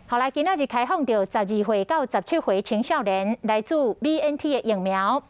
後來今仔日開放著12歲到17歲青少年來注 BNT 的疫苗。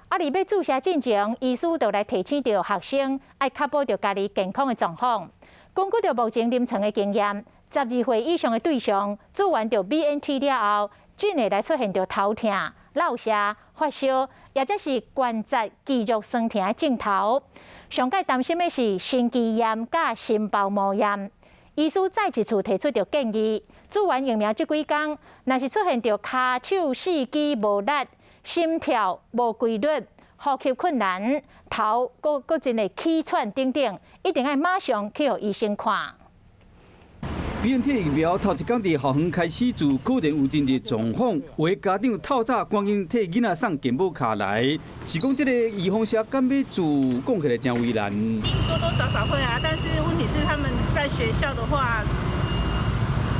啊，佇欲注射進前，醫師就來提醒著學生愛確保著家己健康的狀況。根據著目前臨床的經驗，十二歲以上的對象注完著 BNT 了後，真會來出現著頭痛、落瀉、發燒，抑者是關節肌肉痠疼的症頭。上蓋擔心的是心肌炎佮心包膜炎。醫師再一次提出著建議，注完疫苗這幾工，若是出現著跤手四肢無力、心跳無規律、呼吸困難、頭閣閣真會氣喘等等，一定愛馬上去予醫生看。 BNT 疫苗頭一工佇校園開始注，果然有真濟狀況，有的家長透早趕緊替囡仔送健保卡來，是講這个預防射敢欲注，講起來誠為難。多多少少會啊，但是問題是他們在學校的話，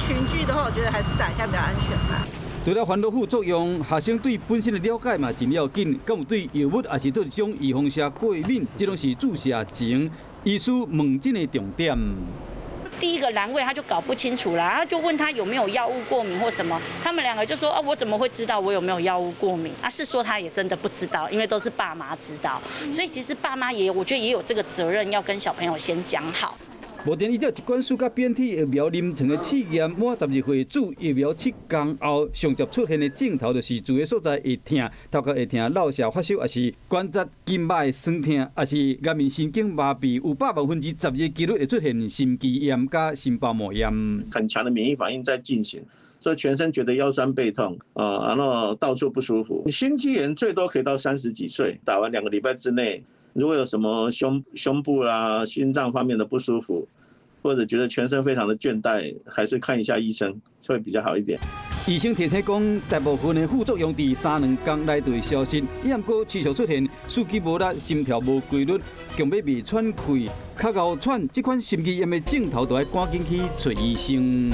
群聚的話，我覺得還是打一下比較安全吧。除了煩惱副作用，學生對本身的了解嘛真要緊，敢有對藥物抑是佗一種預防射過敏，這攏是注射前醫師問診的重點。第一個欄位他就搞不清楚啦，他就問他有沒有藥物過敏或什麼，他們兩個就說啊，我怎麼會知道我有沒有藥物過敏？啊，是說他也真的不知道，因為都是爸媽知道，所以其實爸媽也，我覺得也有這個責任要跟小朋友先講好。目前依照疾管署佮 BNT 疫苗臨床的試驗，滿十二歲注疫苗7工後，上捷出現的症頭就是注的所在會疼、頭殼會疼、落瀉、發燒，抑是關節筋肉的痠疼，抑是顏面神經麻痹，有12%的幾率會出現心肌炎佮心包膜炎。很強的免疫反應在進行，所以全身覺得腰酸背痛啊，然後到處不舒服。心肌炎最多可以到30幾歲，打完2個禮拜之內，如果有什麼胸部啦、心臟方面的不舒服，或者覺得全身非常的倦怠，還是看一下醫生會比較好一點。醫生提醒講，大部分的副作用佇三兩工內就會消失，毋過持續出現四肢無力、心跳無規律、強欲袂喘氣、較𠢕喘，這款心肌炎的症頭，就愛趕緊去揣醫生。